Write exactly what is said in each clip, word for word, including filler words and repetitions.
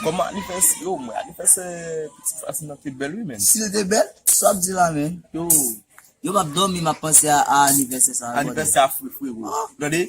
Kòman anivèsè, yo, mwen, anivèsè pitit Fazin nan te bèl, wi, men. Si l te bèl, sa w ap di la, men? Yo, yo m ap dòmi, m ap panse a, a anivèsè sa. Anivèsè a fre, frero. Tande?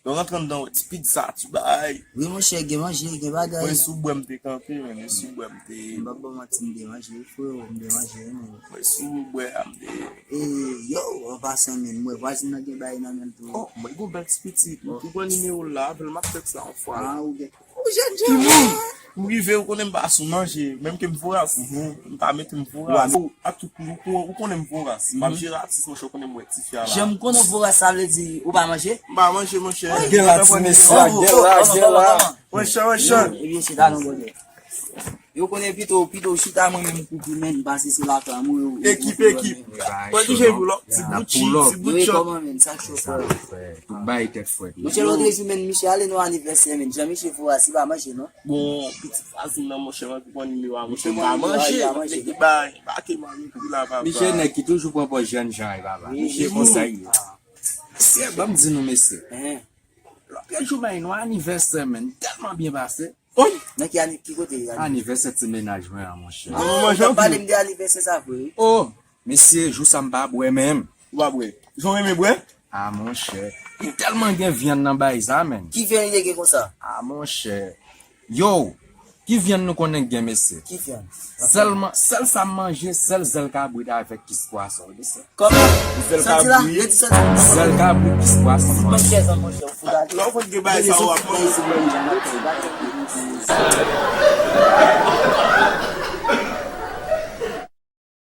Yo rantre anndan, ti pizza, ti bay. Wi, monchè, gen manje, gen bagay. Mwen, si w bwè, m te kanpe, men, si w bwè, m te. M p ap ba w manti, m te manje, wi, frero, m te manje, wi, men. Mwen, si w bwè, m te. E, yo, an pasan, men, mwen, vwazin nan gen bagay nan men l tou. Oh, mwen, gon bèl ti pitit. Ou pran nimewo l la, apre l, m ap tèks la yon fwa la. Ah, ou gen. Ou jèn jan. M rive, ou konnen m pa sou manje, menm ke m voras, m pa mete m voras. Ou, ak tout, ou, ou, ou konnen m voras. M ap jere atis, monchè, ou konnen m wè ti fi a la. Jan m konnen w voras, sa vle di ou pa manje? M pa manje, monchè. Gen la, ti mesye, gen la, gen la. Monchè, monchè. Ebyen, chita non, bòdè. Yo konnen pito, pito chita mwen menm koupi men, pase se lakay mwen. Ekip, ekip. Pran ki je pou lò. Ti bout chi, ti bout chòt. Kòman menm, sa k cho frè? Tout bay tèt frèt. Monchè, lòt jou menm, misye ale nan anivèsè menm. Jan misye fou a, si pa manje, non? Bon, pitit Fazin nan, monchè, mwen ki pran nimewo a, monchè, m pa manje. Nèg ki bay, pa ke manje pri la, papa. Misye nèg ki toujou pran pòz jèn jan, papa. Misye konsa l ye. Mesye, ban m di nou, mesye. Lòt jou, men, nou anivèsè, men, tèlman byen pase. Nan ki ane, ki kote? Anivèsè ti mennaj mwen an, monchè. Ah, w ap pale m de anivèsè sa vre, wi. Oh, mesye, jou sa m pa bwè menm. Ou pa bwè? Jan w renmen bwè? Ah, monchè. Li tèlman gen vyann nan bay sa, menn. Ki vyann li te gen konsa? Ah, monchè. Yo, ki vyann nou konnen k gen, mesye? Ki vyann? Sèlman, sèl sa m manje, sèl zèl kabrit avèk kis pwason, mesye. Kòman? Sòti la, redi sòti. Sèl kabrit, kis pwason, monchè. Lè w konn gen bagay sa, w ap manje.